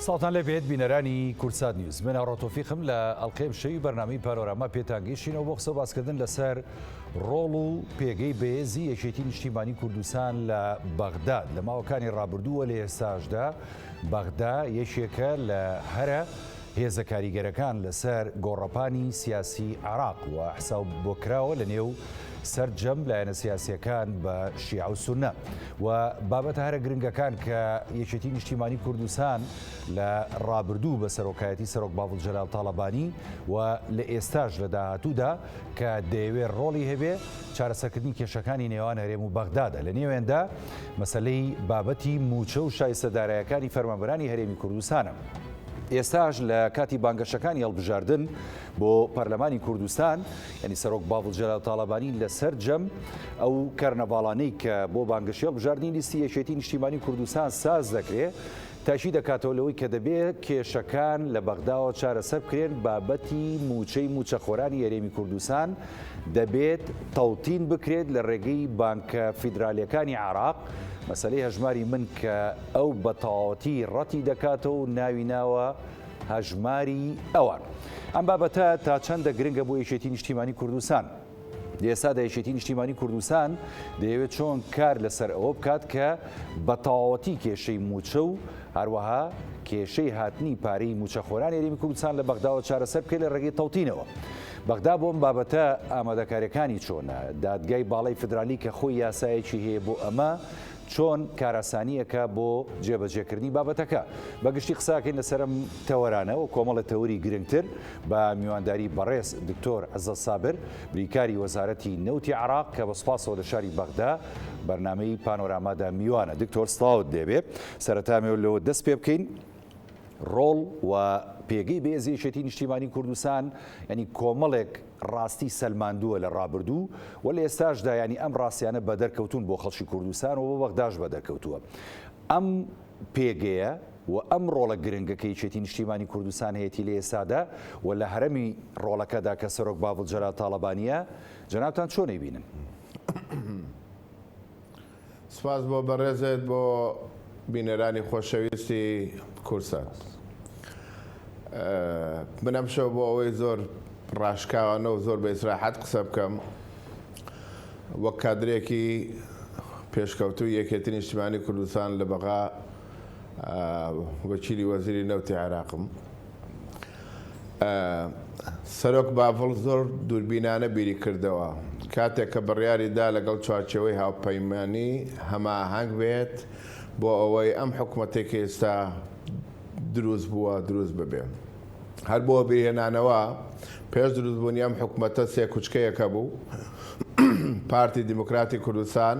سڵاوتان لێبێت بینەرانی کوردسات نیوز من ئاڕۆ تۆفیقم لە ئەڵقەی ئەمشەوی بەرنامەی پانۆراما پێتان گەیشتینەوە بۆ قسە و باسکردن لەسەر ڕۆڵ و پێگەی بەهێزی یەکێتی نیشتیمانی کوردستان لە بەغداد لە ماوەکانی ڕابردوو و لە ئێستاشدا بەغدا یەکێکە لە هەرە هێزە کاریگەرەکان لەسەر گۆڕەپانی سیاسی عێراق و حساو بۆ کراوە لە نێو سەرجەم لایەنە سیاسیەکان بە شیعە و سوننە و بابەتە هەرە گرنگەکان کە یەکێتی نیشتیمانی کوردستان لە ڕابردوو بە سەرۆکایەتی سەرۆک باڤڵ جەلال تاڵەبانی و لە ئێستاش لە داهاتوودا کە دەیەوێ ڕۆڵی هەبێ چارەسەرکردنی کێشەکانی نێوان هەرێم و بەغدادە لە نێوێندا مەسەلەی بابەتی مووچە و شایستە دارایەکانی فەرمانبەرانی هەرێمی کوردستانە. ئێستاش لە کاتی بانگەشەکانی هەڵبژاردن بۆ پەرلەمانی کوردستان یعنی سەرۆک باڤڵ جەلال تاڵەبانی لە سەرجەم ئەو کەرنەڤاڵانەی کە بۆ بانگەشەی هەڵبژاردنی لیستی یەکێتی نیشتیمانی کوردستان ساز دەکرێ تاکید دەکاتەوە لەوەی کە دەبێ کێشەکان لە بەغداوە چارەسەر بکرێن، بابەتی مووچەی مووچەخۆرانی هەرێمی کوردستان دەبێت تەوتین بکرێت لە ڕێگەی بانکە فیدرالییەکانی عێراق، مەسەلەی هەژماری من کە ئەو بە تەواوەتی ڕەتی دەکاتەوە و ناوی ناوە هەژماری ئەوان. ئەم بابەتە تا چەندە گرنگە بۆ یەکێتی نیشتیمانی کوردستان؟ لە ئێستادا یەکێتی نیشتیمانی کوردستان دەیەوێت چۆن کار لەسەر ئەوە بکات کە بە تەواوەتی کێشەی مووچە و هەروەها کێشەی هاتنی پارەی مووچەخۆرانی هەرێمی کوردستان لە بەغداوە چارەسەر بکرێت لە ڕێگەی تەوتینەوە. بەغدا بۆ ئەم بابەتە ئامادەکارییەکانی چۆنە؟ دادگای باڵای فیدرالی کە خۆی یاسایەکی هەیە بۆ ئەمە چۆن کارئاسانییەکە بۆ جێبەجێکردنی بابەتەکە؟ بە گشتی قسەکەین لەسەر ئەم تەوەرانە و کۆمەڵە تەوەری گرنگتر بە میوانداری بەڕێز دکتۆر عزەت سابر بریکاری وەزارەتی نەوتی عێراق کە بە سوپاسەوە لە شاری بەغدا بەرنامەی پانۆرامادا میوانە. دکتۆر سڵاوت لێبێ. سەرەتا ئەمەوێت لەوە دەست پێ بکەین ڕۆڵ و پێگەی بەهێزی یەکێتی نیشتیمانی کوردستان یانی کۆمەڵێک ڕاستی سەلماندووە لە ڕابردوو و لە ئێستاشدا یانی ئەم ڕاستیانە بەدەرکەوتوون بۆ خەڵکی کوردستان و بۆ بەغداش بەدەرکەوتووە. ئەم پێگەیە و ئەم ڕۆڵە گرنگە کە یەکێتی نیشتیمانی کوردستان هەیەتی لە ئێستادا و لە هەرەمی ڕۆڵەکەدا کە سەرۆک باڤڵ جەلال تاڵەبانییە، جەنابتان چۆن ئەیبینن؟ سپاس بۆ بەڕێزت بۆ بینەرانی خۆشەویستی کوردسات. من ئەمشەو بۆ ئەوەی زۆر ڕاشکاوانە و زۆر بە ئیسراحەت قسە بکەم وەک کادرێکی پێشکەوتووی یەکێتی نیشتیمانی کوردستان لە بەغا وەکیلی وەزیری نەوتی عێراقم. سەرۆک باڤڵ زۆر دووربینانە بیری کردەوە کاتێک کە بڕیاری دا لەگەڵ چوارچێوەی هاوپەیمانی هەماهەنگ بێت بۆ ئەوەی ئەم حکومەتەی کە ئێستا دروست بووە دروست ببێ. هەر بۆ وەبیرهێنانەوە پێش دروستبوونی ئەم حکومەتە سێکوچکەیەک هەبوو، پارتی دیموکراتی کوردستان،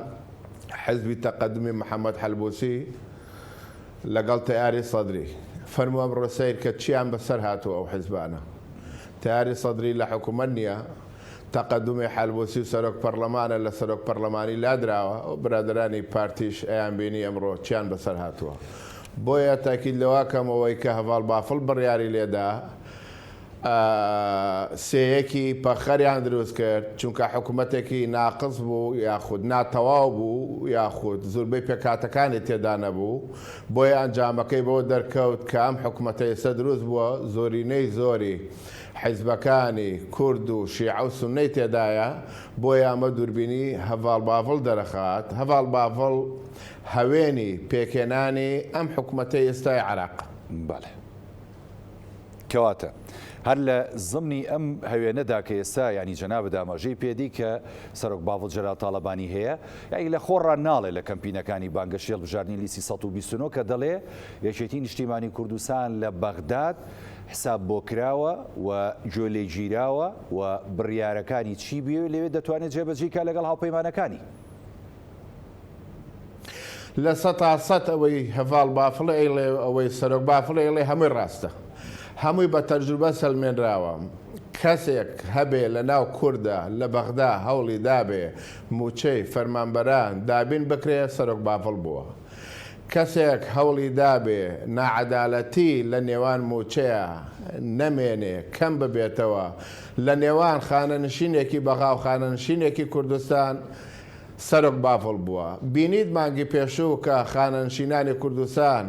حزبی تەقەدومی محەمەد حەلبوسی لەگەڵ تەیاری سەدری. فەرموو ئەمڕۆ سەیر کە چیان بەسەر هاتووە ئەو حزبانە. تەیاری سەدری لە حکومەت نییە، تەقەدومی حەلبوسی و سەرۆک پەڕلەمانە لە سەرۆک پەڕلەمانی لادراوە و برادەرانی پارتیش ئەیانبینی ئەمڕۆ چیان بەسەر هاتووە. بۆیە تاکید لەوە کەم ئەوەی کە هەڤاڵ بافڵ بڕیاری لێدا سێیەکی پەخەریان دروست کرد چونکە حکومەتێکی ناقس بوو یاخود ناتەواو بوو یاخود زوربەی پێکهاتەکانی تێدا نەبوو بۆیە ئەنجامەکەی بەوە دەرکەوت کە ئەم حکومەتە ئێستا دروست بووە زۆرینەی زۆری حیزبەکانی کورد و شیعە و سوننەی تێدایە، بۆیە ئەمە دووربینی هەڤاڵ باڤڵ دەرەخات، هەڤاڵ باڤڵ هەوێنی پێکهێنانی ئەم حکومەتەی ئێستای عێراق. بەڵێ. کەواتە هەر لە زمنی ئەم هەوێنەدا کە ئێستا یانی جەنابت ئاماژەی پێدی کە سەرۆک باڤڵ جەلال تاڵەبانی هەیە، یانی لە خۆڕا ناڵێ لە کەمپینەکانی بانگەشەی هەڵبژاردنی لیستی 129 کە دەڵێ یەکێتی نیشتیمانی کوردستان لە بەغداد حساب بۆ کراوە و گوێ لێ گیراوە و بڕیارەکانی چی بیەوێت لەوێ دەتوانێت جێبەجێی کا لەگەڵ هاوپەیمانەکانی. 100% ئەوەی هەڤاڵ بافڵ ئەیڵێ و ئەوەی سەرۆک بافڵ ئەیڵێ هەمووی ڕاستە. هەمووی بە تەجروبە سەلمێنراوە. کەسێک هەبێ لە ناو کوردا لە بەغدا هەوڵی دابێ مووچەی فەرمانبەران دابین بکرێ سەرۆک بافڵ بووە. کەسێک هەوڵی دابێ ناعەدالەتی لە نێوان مووچەیا نەمێنێ کەم ببێتەوە لە نێوان خانەنشینێکی بەغا و خانەنشینێکی کوردستان سەرۆک بافڵ بووە. بینیت مانگی پێشوو کە خانەنشینانی کوردستان.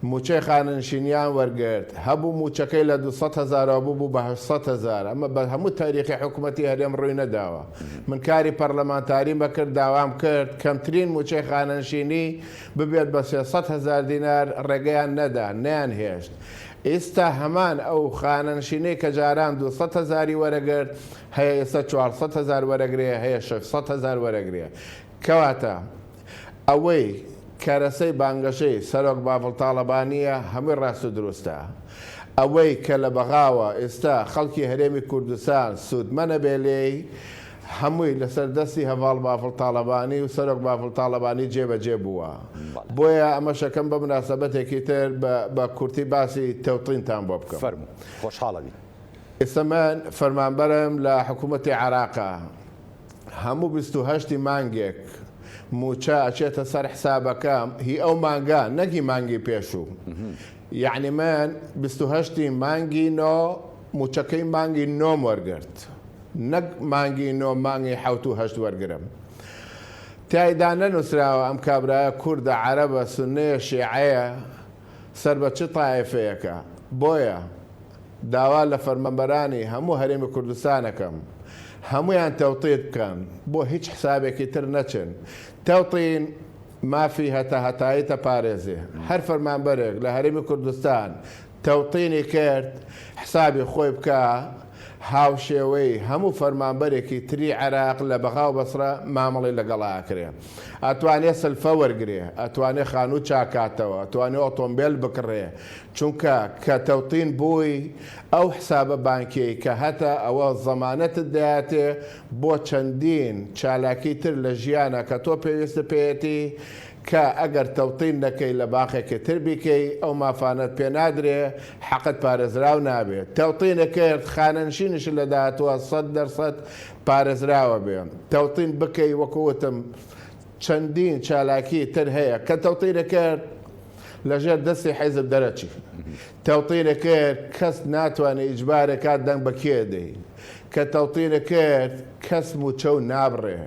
مووچەی خانەنشینیان وەرگرت، هەبوو مووچەکەی لە 200 هەزارەوە ببوو بە 800 هەزار، ئەمە بە هەموو تاریخی حکومەتی هەرێم ڕووی نەداوە. من کاری پەرلەمانتاریم ئەکرد، داوام کرد کەمترین مووچەی خانەنشینی ببێت بە 300 هەزار دینار، ڕێگەیان نەدا، نەیانهێشت. ئیستا هەمان ئەو خانەنشینەی کە جاران 200 هەزاری وەرەگرت، هەیە ئێستا 400 هەزار وەرەگرێ، هەیە 600 هەزار وەرەگرێ. کەواتە ئەوەی کەرەسەی بانگەشەی سەرۆک بافڵ تاڵەبانییە هەمووی ڕاست و دروستە. ئەوەی کە لە بەغاوە ئێستا خەڵکی هەرێمی کوردستان سوودمەنە بێ لێی، هەمووی لەسەر دەستی هەڤاڵ بافڵ تاڵەبانی و سەرۆک بافڵ تاڵەبانی جێبەجێ بووە. بۆیە ئەمەشەکەم بە موناسەبەتێکی تر بە کورتی باسی تەوتینتان بۆ بکەم. فەرموو. خۆشحاڵ ئەبین. ئێستا من فەرمانبەرم لە حکوومەتی عێراقا. هەموو 28 ی مانگێک مووچە ئەچێتە سەر حسابەکەم هی ئەو مانگە نەک هی مانگی پێشوو یەعنی من 28 ی مانگی نۆ مووچەکەی مانگی نۆم وەرگرت نەک مانگی نۆ مانگی حەوت و هەشت وەرگرم تیایدا نەنووسراوە ئەم کابرایە کوردە عەرەبە سوننەیە شیعەیە سەر بە چ تایەفەیەکە بۆیە داوا لە فەرمانبەرانی هەموو هەرێمی کوردستان ئەکەم هەموویان تەوتید بکەن بۆ هیچ حسابێکی تر نەچن تەوتین مافی هەتا هەتایی تەپارێزێ هەر فەرمانبەرێک لە هەرێمی کوردستان تەوتینی کرد حسابی خۆی بکا هاوشێوەی هەموو فەرمانبەرێکی تری عێراق لە بەغا و بەسرە مامەڵەی لەگەڵا ئەکرێ ئەتوانێ سلفە وەرگرێ ئەتوانێ خانوو چاکاتەوە ئەتوانێ ئۆتۆمبێل بکڕێ چونکە کە تەوتین بووی ئەو حسابە بانکیەی کە هەتە ئەوە زەمانەتت دەیاتێ بۆ چەندین چالاکی تر لە ژیانا کە تۆ پێویستت پێیەتی کە ئەگەر تەوتین نەکەی لە باخێکی تر بیکەی ئەو مافانەت پێ نادرێ حەقت پارێزراو نابێ تەوتینت کرد خانەنشینیشت لە داهاتووە 100% پارێزراوە بێ تەوتین بکەی وەکو وتم چەندین چالاکی تر هەیە کە تەوتینت کرد لەژێر دەستی حیزب دەرەچی. تەوتینە کرد کەس ناتوانێ ئیجبارێ کات دەنگ بە کێ دەی. کە تەوتینە کرد کەس موچەو نابڕێ.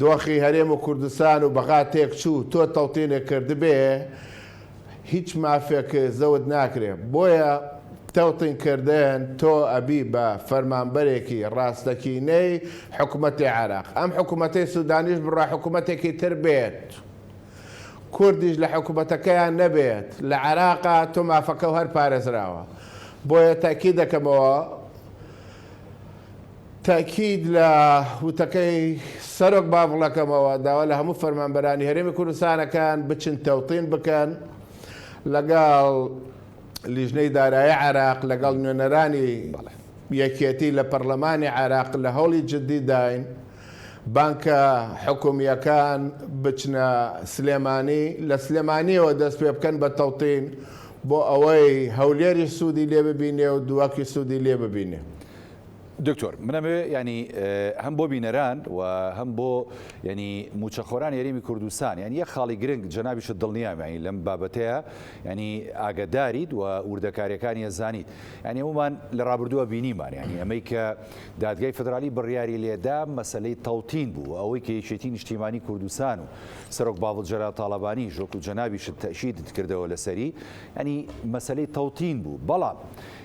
دۆخی هەرێم و کوردستان و بەغا تێک چوو تۆ تەوتینێ کردبێ هیچ مافێک زەوت ناکرێ. بۆیە تەوتین کردن تۆ ئەبی بە فەرمانبەرێکی ڕاستەکینەی حکومەتی عێراق. ئەم حکومەتەی سودانیش بڕوا حکومەتێکی تر بێت. کوردیش لە حکومەتەکەیان نەبێت لە عێراقا تۆ مافەکەو هەر پارێزراوە بۆیە تەئکید دەکەمەوە تەئکید لە وتەکەی سەرۆک بافڵ ئەکەمەوە داوا لە هەموو فەرمانبەرانی هەرێمی کوردستانەکان بچن تەوتین بکەن لەگەڵ لیژنەی دارایی عێراق لەگەڵ نوێنەرانی یەکێتی لە پەرلەمانی عێراق لە هەوڵی جدی داین بانکە حکومییەکان بچنە سلێمانی، لە سلێمانییەوە دەست پێ بکەن بە تەوتین بۆ ئەوەی هەولێریش سوودی لێ ببینێ و دهۆکیش سوودی لێ ببینێ. دکتۆر من ئەمەوێ یانی هەم بۆ بینەران و هەم بۆ یانی مووچەخۆرانی هەرێمی کوردستان یانی یەک خاڵی گرنگ جەنابیشت دڵنیام یانی لەم بابەتەیە یانی ئاگەداریت و وردەکاریەکانی ئەزانیت یانی هەموومان لە ڕابردووە بینیمان یانی ئەمەی کە دادگای فیدرالی بڕیاری لێدا مەسەلەی تەوتین بوو و ئەوەی کە یەکێتی نیشتیمانی کوردستان و سەرۆک باڤڵ جەلال تاڵەبانیش وەکو جەنابیشت تەئکیدت کردەوە لەسەری یانی مەسەلەی تەوتین بوو بەڵام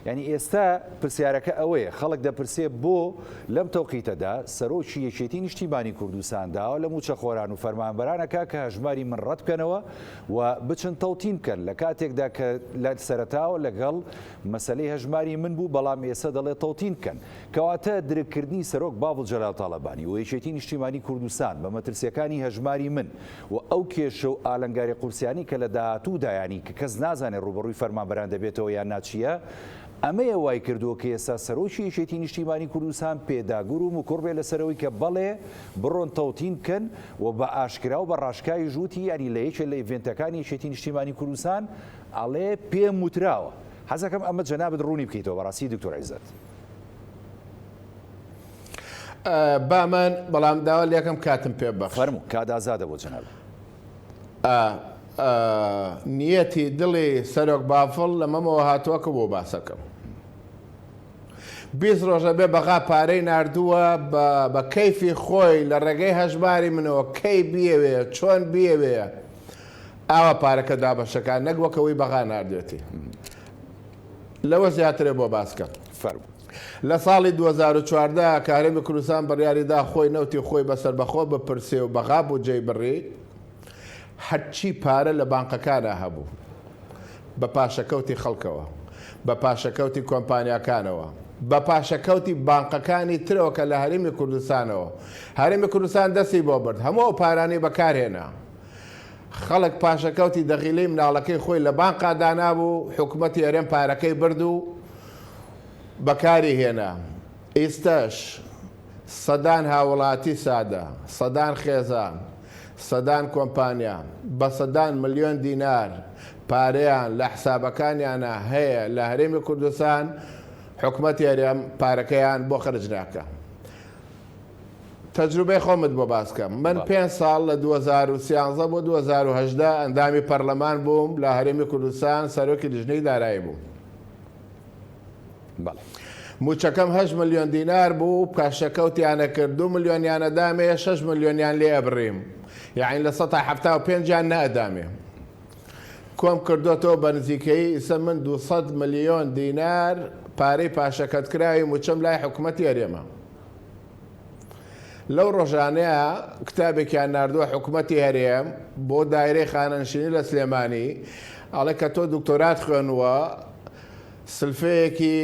یانی ئێستا پرسیارەکە ئەوەیە خەڵک دەپرسێ بۆ لەم تەوقیتەدا سەرۆکی یەکێتی نیشتیمانی کوردستان داوا لە مووچەخۆران و فەرمانبەران ئەکا کە هەژماری من ڕەت بکەنەوە و بچن تەوتین بکەن لە کاتێکدا کە لە سەرەتاوە لەگەڵ مەسەلەی هەژماری من بوو، بەڵام ئێستا دەڵێ تەوتین بکەن. کەواتە درککردنی سەرۆک باڤڵ جەلال تاڵەبانی و یەکێتی نیشتیمانی کوردستان بە مەترسیەکانی هەژماری من و ئەو کێشە و ئالنگاری قورسیانەی کە لە داهاتوودا یانی کە کەس نازانێ ڕووبەڕووی فەرمانبەران دەبێتەوە یان نا چییە، ئەمەیە وای کردووە کە ئێستا سەرۆکی یەکێتی نیشتیمانی کوردستان پێداگر و مکوڕ بێ لەسەر ئەوەی کە بەڵێ بڕۆن تەوتین بکەن و بە ئاشکرا و بە ڕاشکاویش وتی یانی لە یەکێ لە ئیڤێنتەکانی یەکێتی نیشتیمانی کوردستان ئەڵێ پێم وتراوە. حەزەکەم ئەمە جەنابت ڕوونی بکەیتەوە بەڕاستی دکتۆر عیزەت. با من بەڵام داوا لێکەم کاتم پێ ببەخشی. فەرموو کات ئازادە بۆ جەنابت. نیەتی دڵی سەرۆک بافڵ لە مەمەوە هاتووە کە بۆ باسەکەم. 20 ڕۆژە بێ بەغا پارەی ناردووە بە کەیفی خۆی لە ڕێگەی هەژماری منەوە کەی بیەوێ چۆن بیەوێ. ئاوا پارەکە دابەشەکا نەک وەک ئەوەی بەغا ناردوێتی. لەوە زیاترە بۆ باس کەم. فەرموو. لە ساڵی 2014 کە هەرێمی کوردستان بڕیاری دا خۆی نەوتی خۆی بە سەربەخۆ بپرسێ و بەغا بودجەی بڕی، هەرچی پارە لە بانقەکانا هەبوو بە پاشەکەوتی خەڵکەوە، بە پاشەکەوتی کۆمپانیاکانەوە، بە پاشەکەوتی بانقەکانی ترەوە کە لە هەرێمی کوردستانەوە هەرێمی کوردستان دەستی بۆ برد هەموو ئەو پارانەی بەکار هێنا. خەڵک پاشەکەوتی دەغیلەی مناڵەکەی خۆی لە بانقا دانابوو، حکومەتی هەرێم پارەکەی برد و بەکاری هێنا. ئیستەش سەدان هاوڵاتی سادە، سەدان خێزان، سەدان کۆمپانیا بە سەدان ملیۆن دینار پارەیان لە حسابەکانیانا هەیە لە هەرێمی کوردستان، حکومەتی هەرێم پارەکەیان بۆ خەرج ناکا. تەجروبەی خۆمت بۆ باس کەم. من پێنج ساڵ لە 2013 بۆ 2018 ئەندامی پەرلەمان بووم لە هەرێمی کوردستان، سەرۆکی لیژنەی دارایی بووم. بەڵێ. مووچەکەم هەشت ملیۆن دینار بوو، پاشەکەوتیان ئەکرد، دوو ملیۆنیان ئەدامێ، شەش ملیۆنیان لێ ئەبڕیم. یەعنی لە سەتا حەفتا و پێنجیان نەئەدامێ. کۆم کردۆتەوە بە نزیکەیی ئیسە من 200 ملیۆن دینار پارەی پاشەکەتکراوی مووچەم لای حکومەتی هەرێمە. لەو ڕۆژانەیا کتابێکیان ناردووە حکومەتی هەرێم بۆ دایرەی خانەنشینی لە سلێمانی ئەڵێ کە تۆ دکتۆرات خوێنووە سلفەیەکی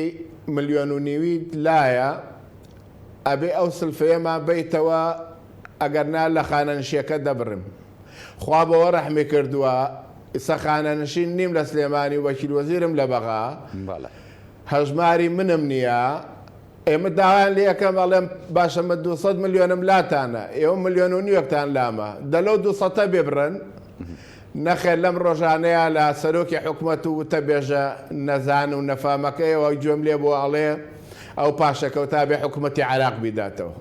ملیۆن و نیویت لایە ئەبێ ئەو سلفەیەمان بەیتەوە ئەگەر نا لە خانەنشیەکە دەبڕم خوا بەوە ڕەحمی کردووە ئیسە خانەنشین نیم لە سلێمانی وەکیل وەزیرم لە بەغا هەژماری منم نییە ئێمە داوایان لێ ئەکەم ئەڵێم باشە من 200 ملیۆنم لاتانە ئێوە ملیۆن و نیوێکتان لامە دە لەو دوو سەتە ببڕن نەخێر لەم ڕۆژانەیە لە سەرۆکی حکومەت و وتەبێژە نەزان و نەفامەکەیەوە گوێم لێ بووە ئەڵێ ئەو پاشەکەوتە بێ حکومەتی عێراق بیداتەوە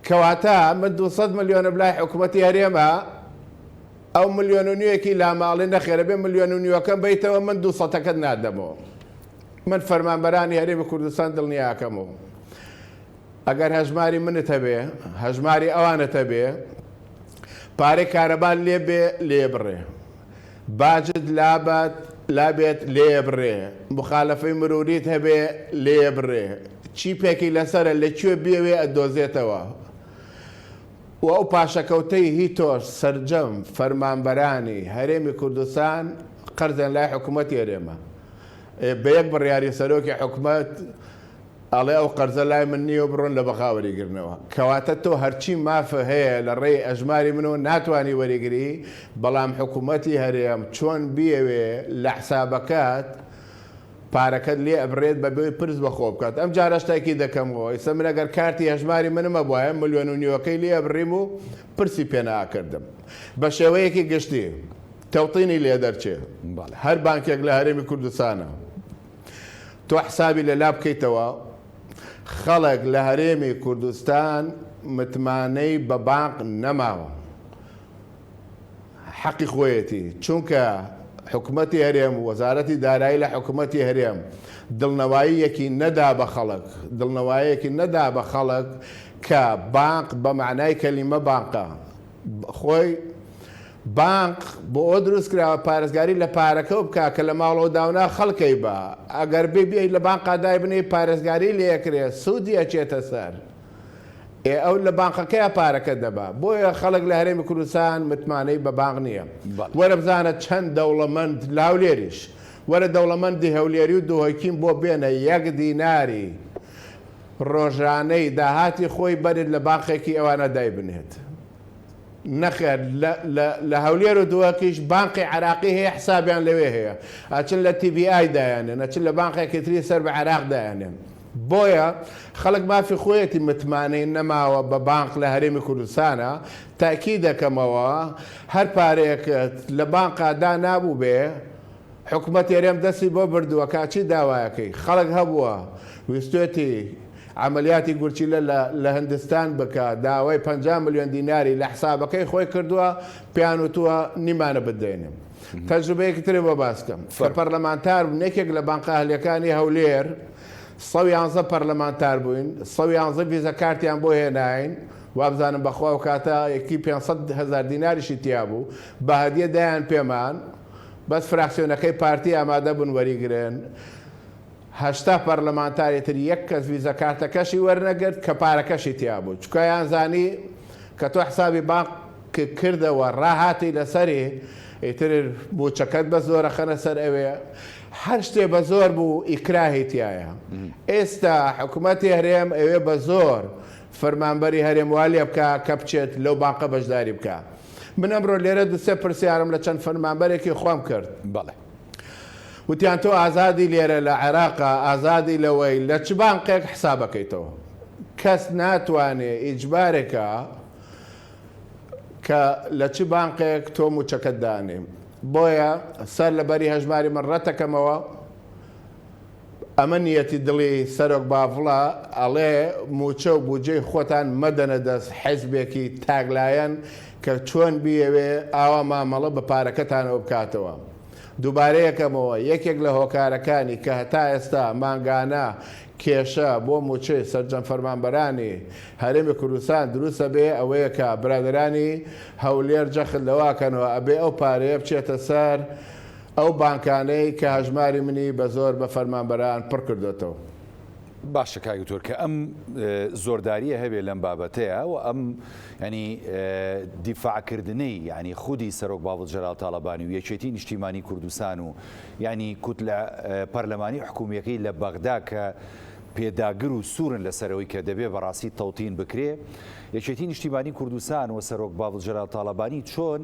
کەواتە من 200 ملیۆنم لای حکومەتی هەرێمە ئەو ملیۆن و نیوێکی لامە ئەڵێ نەخێرە بێ ملیۆن و نیوەکەم بەیتەوە من دوو سەتەکەت نادەمەوە من فەرمانبەرانی هەرێمی کوردستان دڵنیاکەمەوە ئەگەر هەژماری منت هەبێ هەژماری ئەوانت هەبێ پارەی کارەبات لێ بێ لێ بڕێ باجت لابات لابێت لێ بڕێ مخالەفەی مروریت هەبێ لێ بڕێ چی پێکی لەسەرە لە کوێ بیەوێ ئەدۆزێتەوە و ئەو پاشەکەوتەی هی تۆش سەرجەم فەرمانبەرانی هەرێمی کوردستان قەرزیان لای حکومەتی هەرێمە بە یەک بڕیاری سەرۆکی حکومەت ئەڵێ ئەو قەرزە لای من نییە و بڕۆن لە بەغا وەریگرنەوە. کەواتە تۆ هەرچی مافە هەیە لە ڕێی ئەژماری منەوە ناتوانی وەریگری، بەڵام حکومەتی هەرێم چۆن بیەوێ لە حسابەکەت پارەکەت لێ ئەبرێت بە بێ پرس بە خۆ بکات. ئەم جارەش تاکید دەکەمەوە ئیستا من ئەگەر کارتی هەژماری منم هەبوایە ملیۆن و نیوەکەی لێ ئەبڕیم و پرسی پێ نەئەکردم. بە شێوەیەکی گشتی تەوتینی لێ دەرچێ. هەر بانکێک لە هەرێمی کوردستانە. تۆ حسابی لەلا بکەیتەوە خەڵک لە هەرێمی کوردستان متمانەی بە بانق نەماوە حەقی خۆیەتی چونکە حکومەتی هەرێم و وەزارەتی دارایی لە حکومەتی هەرێم دڵنەواییەکی نەدا بە خەڵک دڵنەوایەکی نەدا بە خەڵک کە بانق بە مەعنای کەلیمە بانقە خۆی بانق بۆ ئەوە دروست کراوە پارێزگاری لە پارەکەو بکا کە لە ماڵەوە داونا خەڵک ئەیبا ئەگەر بێ بێی لە بانقا دایبنێی پارێزگاری لێ ئەکرێ سودی ئەچێتە سەر ئێ ئەو لە بانقەکەیا پارەکە دەبا بۆیە خەڵک لە هەرێمی کوردستان متمانەی بە بانق نییە وەرە بزانە چەند دەوڵەمەند لە هەولێریش وەرە دەوڵەمەندی هەولێری و دهۆکیم بۆ بێنە یەک دیناری ڕۆژانەی داهاتی خۆی بەرێت لە بانقێکی ئەوانە دایبنێت. نەخێر لە لە لە هەولێر و دهۆکیش بانقی عێراقی هەیە حسابیان لەوێ هەیە ئەچن لە تی بی ئای دایانێن ئەچن لە بانقێکی تری سەر بە عێراق دایانێن بۆیە خەڵک مافی خۆیەتی متمانەی نەماوە بە بانق لە هەرێمی کوردستانە تەئکید دەکەمەوە هەر پارەیەکت لە بانقا دانابووبێ حکومەتی هەرێم دەستی بۆ بردووە کاچی داوایەکەی خەڵک هەبووە ویستوێتی عەمەلیاتی گورچیلە لە لە هندستان بکا داوای 50 ملیۆن دیناری لە حسابەکەی خۆی کردووە پێیان وتووە نیمانە بدەینێ تەجروبەیەکی ترت بۆ باس کەم کە پەرلەمانتار بووم یەکێک لە بانقە ئەهلیەکانی هەولێر 111 پەرلەمانتار بووین 111 ڤیزە کارتیان بۆ هێناین. وابزانم بەخوا ئەو کاتە یەکی 500 هەزار دیناریشی تیا بوو بە هەدیە دایان پێمان بەس فراکسیۆنەکەی پارتی ئامادە بوون وەریگرن 80 پەرلەمانتاری تر یەک کەس ڤیزە کارتەکەشی وەرنەگرت کە پارەکەشی تیا بوو چونکە یان زانی کە تۆ حسابی بانک کردەوە ڕاهاتی لەسەری ئیتر موچەکەت بە زۆرە خەنە سەر ئەوێ هەر شتێ بە زۆر بوو ئیکراهی تیایە ئێستا حکومەتی هەرێم ئەوێ بە زۆر فەرمانبەری هەرێم وا لێ بکا کە بچێت لەو بانقە بەشداری بکا من ئەمڕۆ لێرە دوسێ پرسیارم لە چەند فەرمانبەرێکی خۆم کرد بەڵێ. وتیان تۆ ئازادی لێرە لە عێراقا ئازادی لەوەی لە چ بانقێک حسابەکەیتەوە کەس ناتوانێ ئیجبارێکە کە لە چ بانقێک تۆ موچەکەت دانێ بۆیە سەر لە بەری هەژماری من ڕەتەکەمەوە ئەمە نیەتی دڵی سەرۆک بافڵە ئەڵێ موچە و بوجەی خۆتان مەدەنە دەست حیزبێکی تاک لایەن کە چۆن بیەوێ ئاوا مامەڵە بە پارەکەتانەوە بکاتەوە. دووبارەیەکەمەوە یەکێک لە هۆکارەکانی کە هەتا ئێستا مانگانە کێشە بۆ موچەی سەرجەم فەرمانبەرانی هەرێمی کوردستان دروست ئەبێ ئەوەیە کە برادەرانی هەولێر جەخت لەوە ئەکەنەوە ئەبێ ئەو پارەیە بچێتە سەر ئەو بانکانەی کە هەژماری منی بە زۆر بە فەرمانبەران پڕ کردۆتەوە. باشە کاک دکتۆر کە ئەم زۆرداریە هەبێ لەم بابەتەیە و ئەم ینی دیفاعکردنەی ینی خودی سەرۆک باڤڵ جەلال تاڵەبانی و یەکێتی نیشتیمانی کوردستان و ینی کوتلە پەرلەمانی حکومیەکەی لە بەغدا کە پێداگر و سوورن لەسەرەوەی کە دەبێ بەڕاستی تەوتین بکرێ یەکێتی نیشتیمانی کوردستان و سەرۆک باڤڵ جەلال تاڵەبانی چۆن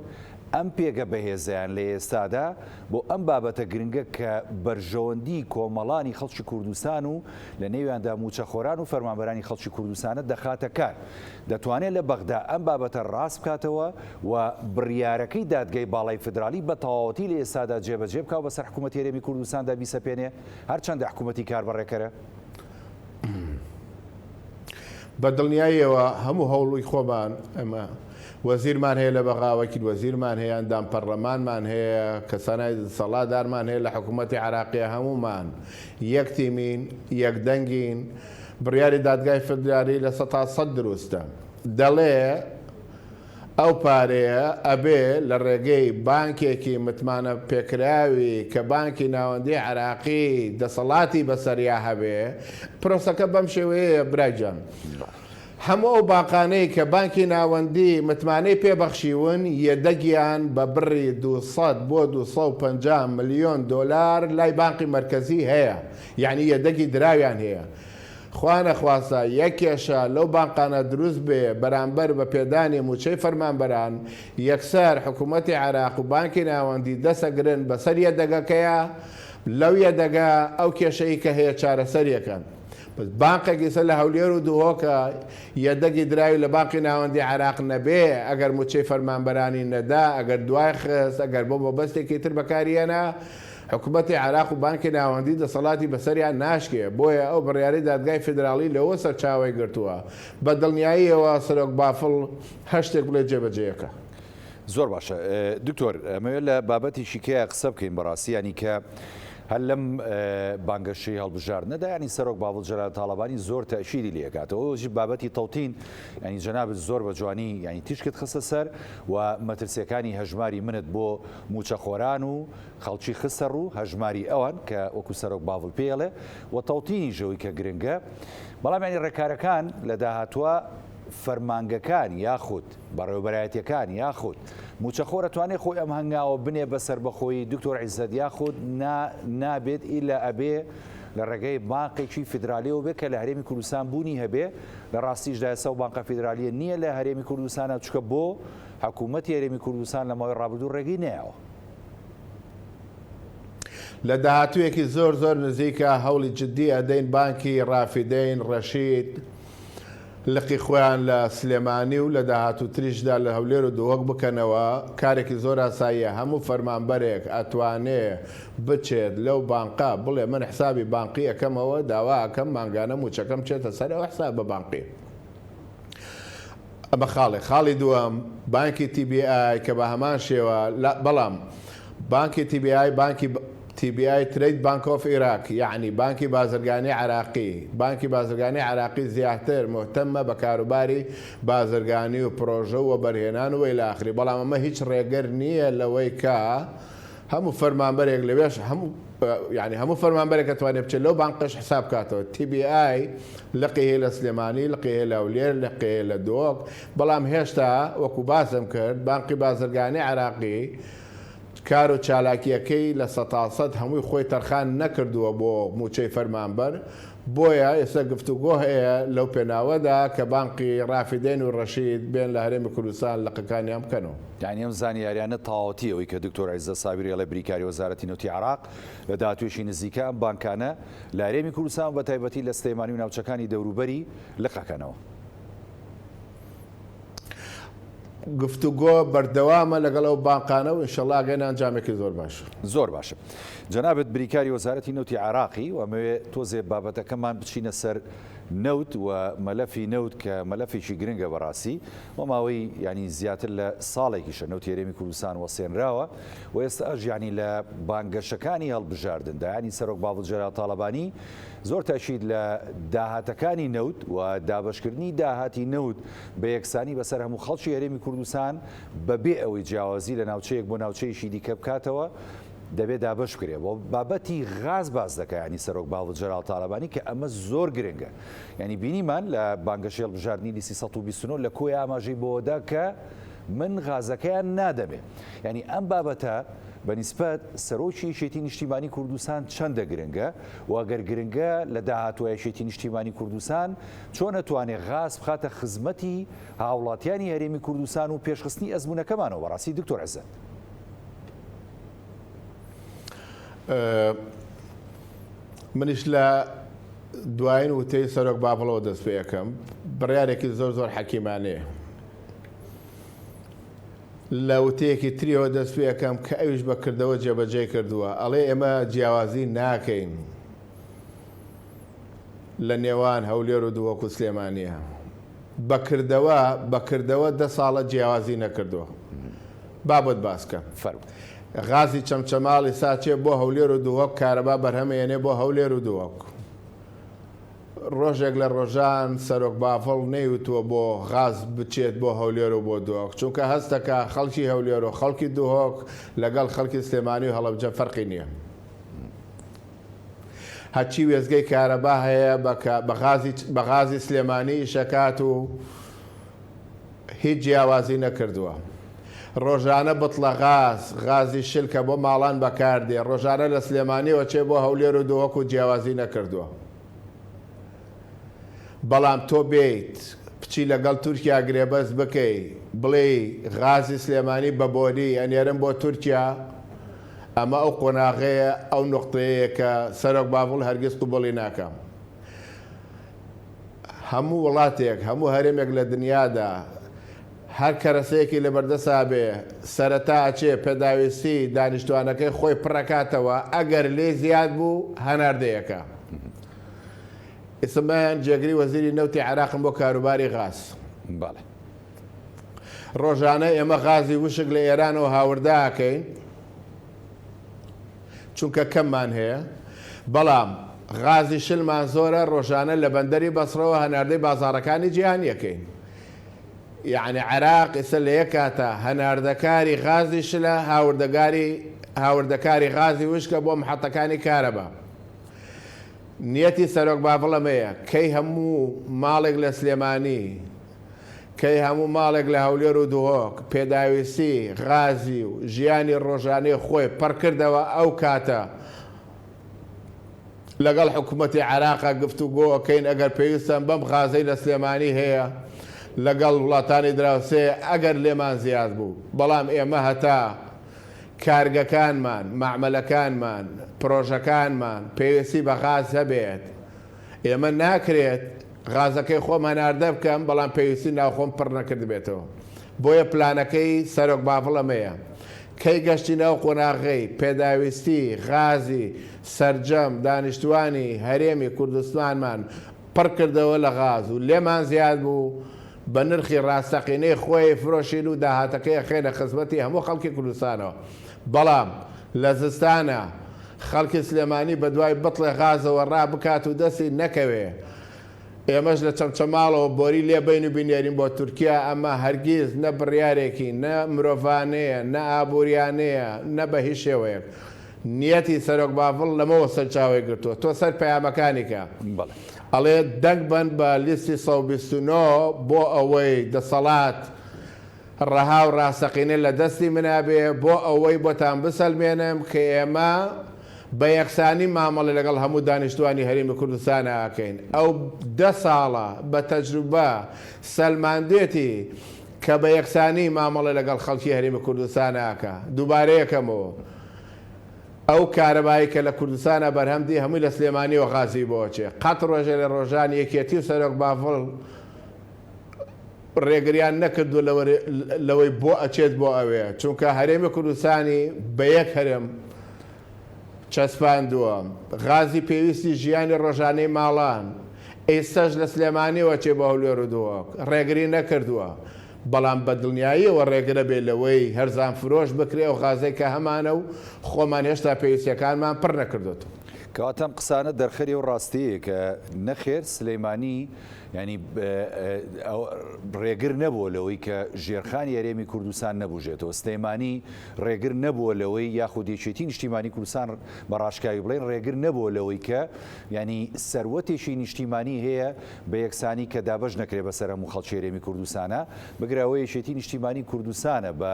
ئەم پێگە بەهێزەیان لە ئێستادا بۆ ئەم بابەتە گرنگە کە بەرژەوەندی کۆمەڵانی خەڵکی کوردستان و لە نێویاندا مووچەخۆران و فەرمانبەرانی خەڵکی کوردستانە دەخاتە کار دەتوانێت لە بەغدا ئەم بابەتە ڕاست بکاتەوە و بڕیارەکەی دادگای باڵای فیدراڵی بە تەواوەتی لە ئێستادا جێبەجێ بکا و بەسەر حکوومەتی هەرێمی کوردستاندا بیسەپێنێ هەرچەندە حکوومەتی کاربەڕێکەرە. بە دڵنیاییەوە هەموو هەوڵی خۆمان ئەمە وەزیرمان هەیە لە بەغا، وەکیل وەزیرمان هەیە، ئەندام پەرلەمانمان هەیە، کەسانای دەسەڵاتدارمان هەیە لە حکوومەتی عێراقیە، هەموومان یەک تیمین، یەک دەنگین، بڕیاری دادگای فیدرالی 100% دروستە، دەڵێ ئەو پارەیە ئەبێ لە ڕێگەی بانکێکی متمانە پێکراوی کە بانکی ناوەندی عێراقی دەسەڵاتی بەسەریا هەبێ، پرۆسەکە بەم شێوەیەیە برا گیان. هەموو ئەو بانقانەی کە بانکی ناوەندی متمانەی پێ بەخشیون یەدەگیان بە بڕی 200 بۆ 250 ملیۆن دۆلار لای بانقی مەرکەزی هەیە، یەعنی یەدەگی دراویان هەیە. خوانەخواستە یەک کێشە لەو بانقانە دروست بێ بەرامبەر بە پێدانی مووچەی فەرمانبەران، یەکسەر حکوومەتی عێراق و بانکی ناوەندی دەسەگرن بەسەر یەدەگەکەیا، لەو یەدەگە ئەو کێشەی کە هەیە چارەسەریەکەن. بەس بانقێک ئیسە لە هەولێر و دهۆکە یەدەگی دراوی لە بانقی ناوەندی عێراق نەبێ، ئەگەر مووچەی فەرمانبەرانی نەدا، ئەگەر دوای خست، ئەگەر بۆ مەبەستێکی تر بەکاری هێنا، حکومەتی عێراق و بانکی ناوەندی دەسەڵاتی بەسەریان ناشکێ، بۆیە ئەو بڕیارەی دادگای فیدراڵی لەوە سەرچاوەی گرتووە. بە دڵنیاییەوە سەرۆک بافڵ هەر شتێک بڵێ جێبەجێیەکا. زۆر باشە دکتۆر ئەمەوێت لە بابەتێکی کەیا قسە بکەین بەڕاستی ینی کە هەر لەم بانگەشەی هەڵبژاردنەدا ینی سەرۆک باڤڵ جەلال تاڵەبانی زۆر تەئکیدی لێکاتەوە ئەویش بابەتی تەوتین ینی جەنابت زۆر بە جوانی ینی تیشکت خستە سەر و مەترسیەکانی هەژماری منت بۆ موچەخۆران و خەڵکی خستە ڕوو هەژماری ئەوان کە وەکو سەرۆک باڤڵ پێڵێ و تەوتینی ژەوی کە گرنگە بەڵام ینی ڕێکارەکان لە داهاتوە فەرمانگەکان یاخود بەڕێوەبەرایەتیەکان یاخود موچەخۆر ئەتوانێ خۆی ئەم هەنگاوە بنێ بە سەربەخۆیی دکتۆر عیزەت یاخود نا نابێت ئیلا ئەبێ لە ڕێگەی بانقێکی فیدرالیەوە بێ کە لە هەرێمی کوردستان بوونی هەبێ لە ڕاستیشدا ئێستا ئەو بانقە فیدرالیە نییە لە هەرێمی کوردستانە چونکە بۆ حکوومەتی هەرێمی کوردستان لە ماوەی ڕابردوو ڕێگەی نەیاوە. لە داهاتوویەکی زۆر زۆر نزیکە هەوڵی جدی ئەدەین بانکی ڕافیدەین ڕەشید لقی خۆیان لە سلێمانی و لە داهاتووتریشدا لە هەولێر و دهۆک بکەنەوە، کارێکی زۆر ئاساییە هەموو فەرمانبەرێک ئەتوانێ بچێت لەو بانقە بڵێ من حسابی بانقی ئەکەمەوە داوا ئەکەم مانگانە مووچەکەم بچێتە سەر ئەو حسابە بانقیە. ئەمە خاڵێک. خاڵی دووەم، بانکی تی بی ئای کە بە هەمان شێوە، بەڵام بانکی تی بی ئای بانکی. TBI Trade Bank of Iraq یەعنی بانکی بازرگانی عێراقی، بانکی بازرگانی عێراقی زیاتر موهتەمە بە کاروباری بازرگانی و پرۆژە و وەبەرهێنان و الی آخری بەڵام ئەمە هیچ ڕێگر نییە لەوەی کە هەموو فەرمانبەرێک لەوێش هەموو یانی هەموو فەرمانبەرێک ئەتوانێت بچێت لەو بانقەش حساب بکاتەوە TBI لقی هەیە لە سلێمانی لقی هەیە لە هەولێر لقی هەیە لە دهۆک بەڵام هێشتا وەکو باسم کرد بانقی بازرگانی عێراقی کار و چالاکییەکەی 100% هەمووی خۆی تەرخان نەکردووە بۆ مووچەی فەرمانبەر، بۆیە ئێستا گفتوگۆ هەیە لەو پێناوەدا کە بانقی ڕافیدەین و ڕەشید بێن لە هەرێمی کوردستان لقەکانیان بکەنەوە. یانی ئەم زانیاریانە تەواوەتی ئەوەی کە دکتۆر عیزەت سابیری ئەڵێ بریکاری وەزارەتی نەوتی عێراق لە داهاتوویەکی نزیکە ئەم بانکانە لە هەرێمی کوردستان و بەتایبەتی لە سلێمانی و ناوچەکانی دەوروبەری لق ئەکەنەوە. گفتوگۆ بەردەوامە لەگەڵ ئەو بانقانە و ئینشەڵا ئەگەینە ئەنجامێکی زۆر باش. زۆر باشە جەنابت بریکاری وەزارەتی نەوتی عێراقی و ئەمەوێ تۆزێ بابەتەکەمان بچینە سەر نەوت و مەلەفی نەوت کە مەلەفێکی گرنگە بەڕاستی و ماوەی یانی زیاتر لە ساڵێکیشە نەوتی هەرێمی کوردستان وەستێنراوە و ئێستاش یانی لە بانگەشەکانی هەڵبژاردندا یانی سەرۆک باڤڵ جەلال تاڵەبانی زۆر تاکید لە داهاتەکانی نەوت و دابەشکردنی داهاتی نەوت بە یەکسانی بەسەر هەموو خەڵکی هەرێمی کوردستان بەبێ ئەوەی جیاوازی لە ناوچەیەک بۆ ناوچەیەکی دیکە بکاتەوە دەبێ دابەش بکرێ و بابەتی غاز باس دەکا یانی سەرۆک باڤڵ جەلال تاڵەبانی کە ئەمە زۆر گرنگە یانی بینیمان لە بانگەشەی هەڵبژاردنی لیستی 129 لە کۆیە ئاماژەی بەوەدا کە من غازەکەیان نادەمێ یانی ئەم بابەتە بە نیسبەت سەرۆکی یەکێتی نیشتیمانی کوردستان چەندە گرنگە و گەر گرنگە لە داهاتووە یەکێتی نیشتیمانی کوردستان چۆن ئەتوانێ غاز بخاتە خزمەتی هاوڵاتیانی هەرێمی کوردستان و پێشخستنی ئەزموونەکەمانەوە بەڕاستی دکتۆر عزەت؟ منیش لە دوایین وتەی سەرۆک باڤڵەوە دەست پێ ئەکەم بڕیارێکی زۆر زۆر حەکیمانەیە لە وتەیەکی تریەوە دەست پێ ئەکەم کە ئەویش بە کردەوە جێبەجێی کردووە ئەڵێ ئێمە جیاوازی ناکەین لە نێوان هەولێر و دهۆک و سلێمانیە بە کردەوە بە کردەوە دە ساڵە جیاوازی نەکردووە با بۆت باس کەم فەرموو. غازی چەمچەماڵ ئیستا چێ بۆ هەولێر و دهۆک کارەبا بەرهەم ئێنێ بۆ هەولێر و دهۆک ڕۆژێک لە ڕۆژان سەرۆک بافڵ نەیوتووە بۆ غاز بچێت بۆ هەولێر و بۆ دهۆک چونکە هەستەکا خەڵکی هەولێر و خەڵکی دهۆک لەگەڵ خەڵکی سلێمانی و هەڵەبجە فەرقی نییە. هەرچی وێستگەی کارەبا هەیە بە غازی سلێمانی ئیشەکات و هیچ جیاوازی نەکردووە. ڕۆژانە بتڵە غاز، غازی شل کە بۆ ماڵان بەکاردێ، ڕۆژانە لە سلێمانیەوە چێ بۆ هەولێر و دهۆک و جیاوازی نەکردووە. بەڵام تۆ بێیت بچی لەگەڵ تورکیا گرێبەست بکەی بڵێی غازی سلێمانی بە بۆری ئەنێرم بۆ تورکیا، ئەمە ئەو قۆناغەیە، ئەو نوقتەیەیە کە سەرۆک باڤڵ هەرگیز قبوڵی ناکا. هەموو وڵاتێک، هەموو هەرێمێک لە دنیادا هەر کەرەسەیەکی لەبەردەسا بێ، سەرەتا ئەچێ پێداویستی دانیشتوانەکەی خۆی پڕ ئەکاتەوە، ئەگەر لێی زیاد بوو هەناردەی ئەکا. ئیستا من جێگری وەزیری نەوتی عێراقم بۆ کاروباری غاز. بەڵێ. ڕۆژانە ئێمە غازی وشک لە ئێرانەوە هاوردە ئەکەین چونکە کەممان هەیە، بەڵام غازی شلمان زۆرە ڕۆژانە لە بەندەری بەسڕەوە هەناردەی بازاڕەکانی جیهانی ئەکەین. یەعنی عێراق ئێستا لە یەک کاتا هەناردەکاری غازی شلە، هاوردەگاری هاوردەکاری غازی وشکە بۆ محەتەکانی کارەبا. نیەتی سەرۆک بافڵ ئەمەیە، کەی هەموو ماڵێک لە سلێمانی، کەی هەموو ماڵێک لە هەولێر و دهۆک پێداویستی غازی و ژیانی ڕۆژانەی خۆی پڕکردەوە ئەو کاتە لەگەڵ حکومەتی عێراقا گفتوگۆ ئەکەین ئەگەر پێویستە بەم غازەی لە سلێمانی هەیە لەگەڵ وڵاتانی دراوسێ ئەگەر لێمان زیاد بوو بەڵام ئێمە هەتا کارگەکانمان مەعمەلەکانمان پرۆژەکانمان پێویستی بە غاز هەبێت ئێمە ناکرێت غازەکەی خۆم هەناردە بکەم بەڵام پێویستی ناوخۆم پڕ نەکردبێتەوە. بۆیە پلانەکەی سەرۆک بافڵ ئەمەیە. کەی گەشتینە ئەو قۆناغەی پێداویستی غازی سەرجەم دانیشتوانی هەرێمی کوردستانمان پڕ کردەوە لە غاز و لێمان زیاد بوو بە نرخی ڕاستەقینەی خۆی فرۆشین و داهاتەکەی ئەخەینە خزمەتی هەموو خەڵکی کوردستانەوە. بەڵام لە زستانا. خەڵکی سلێمانی بەدوای بتڵێ غازەوە ڕابکات و دەستی نەکەوێ، ئێمەش لە چەمچەماڵەوە بۆری لێ بەین و بینێرین بۆ تورکیا، ئەمە هەرگیز نە بڕیارێکی نە مرۆڤانەیە، نە ئابووریانەیە، نە بە هیچ شێوەیەک. نیەتی سەرۆک باڤڵ لەمەوە سەرچاوەی گرتووە. تۆ سەر پەیامەکانی کە. ئەڵێ دەنگ بەن بە لیستی 129 بۆ ئەوەی دەسەڵات ڕەها و ڕاستەقینە لە دەستی منا بێ، بۆ ئەوەی بۆتان بسەلمێنم کە ئێمە بە یەکسانی مامەڵە لەگەڵ هەموو دانیشتوانی هەرێمی کوردستانا ئەکەین. ئەو دە ساڵە بە تەجروبە سەلماندوێتی کە بە یەکسانی مامەڵە لەگەڵ خەڵکی هەرێمی کوردستانا ئەکا. دووبارەیەکەمەوە ئەو کارەبایەی کە لە کوردستانا بەرهەم دێ هەمووی لە سلێمانیەوە غازی بۆ ئەچێ. قەت ڕۆژێ لە ڕۆژان یەکێتی و سەرۆک بافڵ ڕێگریان نەکردووە لەوەی بۆ ئەچێت بۆ ئەوێ، چونکە هەرێمی کوردستانی بە یەک هەرێم چەسپاندووە، غازی پێویستی ژیانی ڕۆژانەی ماڵان ئیستەش لە سلێمانیەوە ئەچێ بۆ هەولێر و دهۆک، ڕێگری نەکردووە، بەڵام بە دڵنیاییەوە ڕێگرە بێ لەوەی هەرزانفرۆش بکرێ ئەو غازەی کە هەمانە و خۆمان هێشتا پێویستیەکانمان پڕ نەکردۆتەوە. کەواتە ئەم قسانە دەرخەری ئەو ڕاستیەیە کە نەخێر سلێمانی یانی ڕێگر نەبووە لەوەی کە ژێرخانی هەرێمی کوردستان نەبوژێتەوە، سلێمانی ڕێگر نەبووە لەوەی یاخود یەکێتی نیشتیمانی کوردستان بە ڕاشکاوی بڵێن ڕێگر نەبووە لەوەی کە یانی سەروەتێکی نیشتیمانی هەیە بە یەکسانی کە دابەش نەکرێ بەسەر هەموو خەڵکی هەرێمی کوردستانە بگرە ئەوە یەکێتی نیشتیمانی کوردستانە بە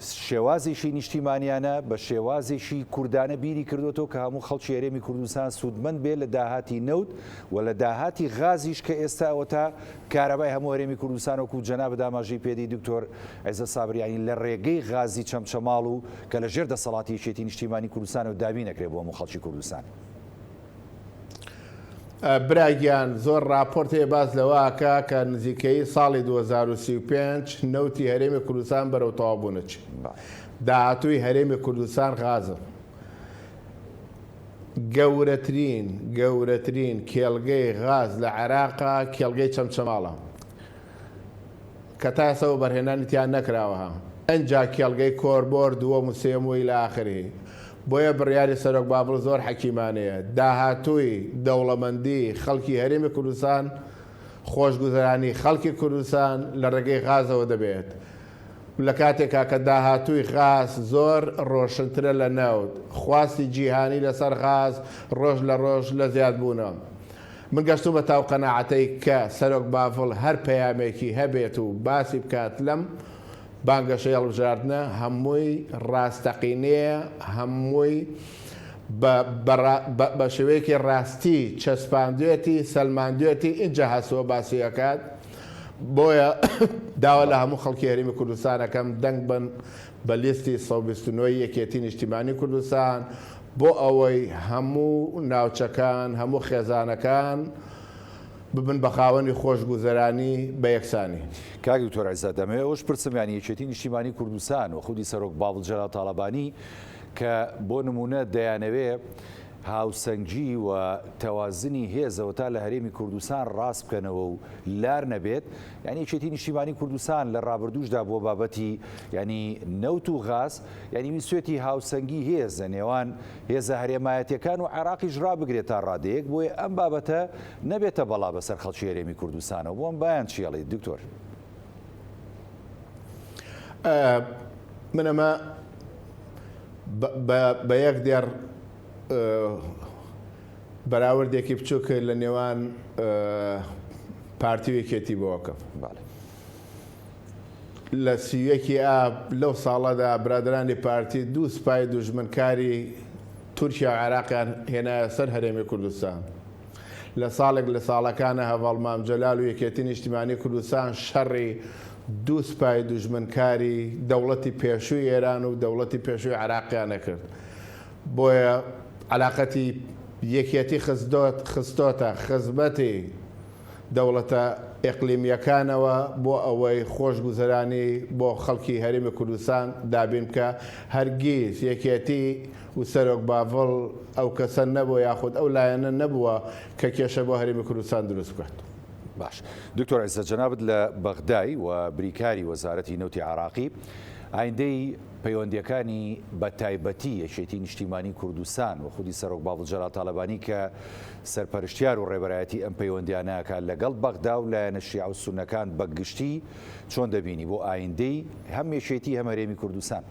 شێوازێکی نیشتیمانیانە، بە شێوازێکی کوردانە بیری کردۆتەوە کە هەموو خەڵکی هەرێمی کوردستان سوودمەند بێت لە داهاتی نەوت و لە داهاتی غازیش کە ئێستا ئەوەتا کارەبای هەموو هەرێمی کوردستان وەکو جەنابت ئاماژەی پێدەی دکتۆر عیزەت سابر یانی لە ڕێگەی غازی چەمچەماڵ و کە لە ژێر دەسەڵاتی یەکێتی نیشتیمانی کوردستانەوە دابین ئەکرێت بۆ هەموو خەڵکی کوردستان. برا گیان زۆر ڕاپۆرت هەیە باس لەوە ئەکا کە نزیکەیی ساڵی 2035 نەوتی هەرێمی کوردستان بەرەو تەواوبوون ئەچێ. داهاتووی هەرێمی کوردستان غازە. گەورەترین گەورەترین کێڵگەی غاز لە عێراقا کێڵگەی چەمچەماڵە. کە تا ئێستا وەبەرهێنانی تیا نەکراوه ئنجا کێڵگەی کۆرمۆر دووەم و سێیەم و الی آخره بۆیە بڕیاری سەرۆک بافڵ زۆر حەکیمانەیە داهاتووی دەوڵەمەندی خەڵکی هەرێمی کوردستان خۆشگوزەرانی خەڵکی کوردستان لە ڕێگەی غازەوە دەبێت لە کاتێکا کە داهاتووی غاز زۆر ڕۆشنترە لە نەوت خواستی جیهانی لەسەر غاز ڕۆژ لە ڕۆژ لە زیادبوونە. من گەشتوومە تاو قەناعەتەی کە سەرۆک بافڵ هەر پەیامێکی هەبێت و باسی بکات لەم بانگەشەی هەڵبژاردنە هەمووی ڕاستەقینەیە، هەمووی بە شێوەیەکی ڕاستی چەسپاندوێتی، سەلماندوێتی، ئینجا هەستووە باسی ئەکات. بۆیە داوا لە هەموو خەڵکی هەرێمی کوردستان ئەکەم دەنگ بەن بە لیستی 129 ی یەکێتی نیشتیمانی کوردستان بۆ ئەوەی هەموو ناوچەکان، هەموو خێزانەکان ببن بە خاوەنی خۆشگوزەرانی بە یەکسانی. کاک دکتۆر عیزەت دەمەوێ ئەوەش پرسم یانی یەکێتی نیشتیمانی کوردستان و خودی سەرۆک باڤڵ جەلال تاڵەبانی کە بۆ نمونە دەیانەوێ هاوسەنگی و تەوازنی هێزەوە تا لە هەرێمی کوردستان ڕاست بکەنەوە و لار نەبێت یانی یەکێتی نیشتیمانی کوردستان لە ڕابردووشدا بۆ بابەتی یانی نەوت و غاز یانی ویستوێتی هاوسەنگی هێز لە نێوان هێزە هەرێمایەتیەکان و عێراقیش ڕابگرێت تا ڕادەیەک بۆیە ئەم بابەتە نەبێتە بەڵا بەسەر خەڵکی هەرێمی کوردستانەوە بۆم بایان چی ئەڵێیت دکتۆر؟ من ئەمە بە یەک دێڕ بەراوردێکی بچووک لە نێوان پارتی و یەکێتی بۆ ئەکەم. لە 31 ی ئاب لەو ساڵەدا برادەرانی پارتی دوو سوپای دوژمنکاری تورکیا و عێراقیان هێنایە سەر هەرێمی کوردستان. لە ساڵێک لە ساڵەکانە هەڤاڵ مام جەلال و یەکێتی نیشتیمانی کوردستان شەڕی دوو سوپای دوژمنکاری دەوڵەتی پێشووی ئێران و دەوڵەتی پێشووی عێراقیان ئەکرد. بۆیە عەلاقەتی یەکێتی خستۆتە خزمەتی دەوڵەتە ئیقلیمییەکانەوە بۆ ئەوەی خۆشگوزەرانی بۆ خەڵکی هەرێمی کوردستان دابین بکا، هەرگیز یەکێتی و سەرۆک باڤڵ ئەو کەسە نەبووە یاخود ئەو لایەنە نەبووە کە کێشە بۆ هەرێمی کوردستان دروست بکات. باش دکتۆر عیزەت جەنابت لە بەغدای و بریکاری وەزارەتی نەوتی عێراقی. ئایندەی پەیوەندییەکانی بە تایبەتی یەکێتی نیشتیمانی کوردستان و خودی سەرۆک باڤڵ جەلال تالەبانی کە سەرپەرشتیار و ڕێبەرایەتی ئەم پەیوەندیانە ئەکات لەگەڵ بەغدا و لایەنە شیعە و سوننەکان بە گشتی چۆن دەبینی بۆ ئایندەی هەم یەکێتی هەم هەرێمی کوردستان؟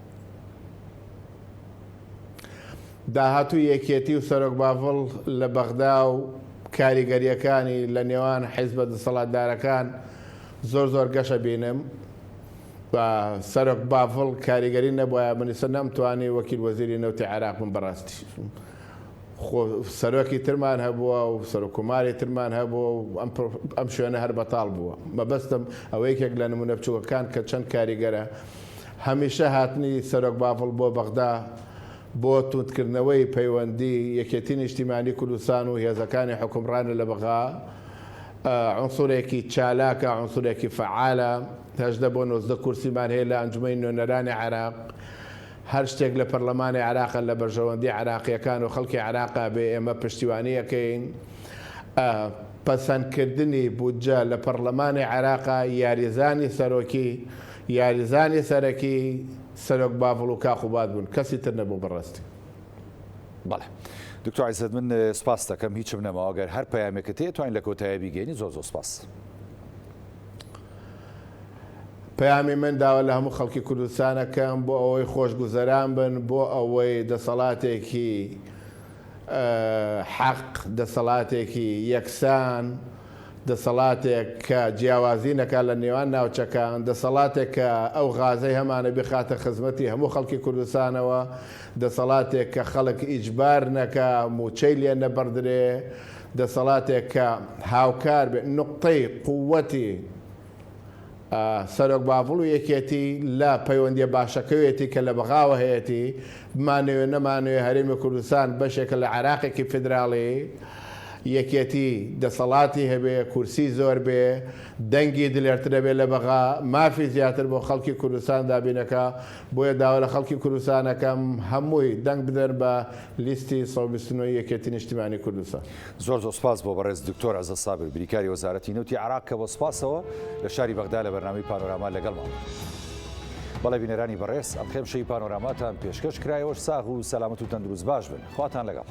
داهاتووی یەکێتی و سەرۆک باڤڵ لە بەغدا و کاریگەرییەکانی لە نێوان حیزبە دەسەڵاتدارەکان زۆر زۆر گەشە بینم. با سەرۆک بافڵ کاریگەری نەبوایە من ئیستا نەمتوانی وەکیل وەزیری نەوتی عێراق بم بەڕاستی خۆ سەرۆکی ترمان هەبووە و سەرۆک کۆماری ترمان هەبووە و ئەم ئەم شوێنە هەر بەتاڵ بووە مەبەستم ئەوە یەکێک لە نمونە بچووکەکان کە چەند کاریگەرە هەمیشە هاتنی سەرۆک بافڵ بۆ بەغدا بۆ توندکردنەوەی پەیوەندی یەکێتی نیشتیمانی کوردستان و هێزەکانی حوکمڕانە لە بەغا عونسورێکی چالاکە، عونسورێکی فەعالە، 18 بۆ 19 کورسیمان هەیە لە ئەنجومەنی نوێنەرانی عێراق، هەر شتێک لە پەرلەمانی عێراقە لە بەرژەوەندی عێراقییەکان و خەڵکی عێراقا بێ ئێمە پشتیوانی ئەکەین. پەسەندکردنی بودجە لە پەرلەمانی عێراقا یاریزانی سەرۆکی، یاریزانی سەرەکی سەرۆک باڤڵ و کاک قوباد بوون، کەسی تر نەبوو بەڕاستی. بەڵێ دکتۆر عیزەت من سپاست دەکەم هیچم نەماوە گەر هەر پەیامێکت هەیە توانین لە کۆتایە بیگەینی زۆر زۆر سپاس. پەیامی من داوا لە هەموو خەڵکی کوردستان ئەکەم بۆ ئەوەی خۆشگوزەران بن بۆ ئەوەی دەسەڵاتێکی حەق دەسەڵاتێکی یەکسان دەسەڵاتێک کە جیاوازی نەکات لە نێوان ناوچەکان، دەسەڵاتێک کە ئەو غازەی هەمانە بخاتە خزمەتی هەموو خەڵکی کوردستانەوە، دەسەڵاتێک کە خەڵک ئیجبار نەکا، مووچەی لێ نەبڕدرێ، دەسەڵاتێک کە هاوکار بێ، نوقتەی قووەتی سەرۆک باڤڵ و یەکێتی لە پەیوەندیە باشەکەوێتی کە لە بەغاوە هەیەتی، بمانەوێ نەمانەوێ هەرێمی کوردستان بەشێکە لە عێراقێکی فیدراڵی، یەکێتی دەسەڵاتی هەبێ، کورسی زۆر بێ، دەنگی دلێرتر هەبێ لە بەغا، مافی زیاتر بۆ خەڵکی کوردستان دابینەکا، بۆیە داوا لە خەڵکی کوردستان ئەکەم هەمووی دەنگ بدەن بە لیستی 129 ی یەکێتی نیشتیمانی کوردستان. زۆر زۆر سوپاس بۆ بەڕێز دکتۆر عزەت سابر بریکاری وەزارەتی نەوتی عێراق کە بە سوپاسەوە لە شاری بەغدا لە بەرنامەی پانۆراما لەگەڵمان بوون. بەڵێ بینەرانی بەڕێز ئەڵقەی ئەمشەوی پانۆراماتان پێشکەش کرایەوەش ساغ و سەلامەت و تەندروست باش بن خواتان لەگەڵ.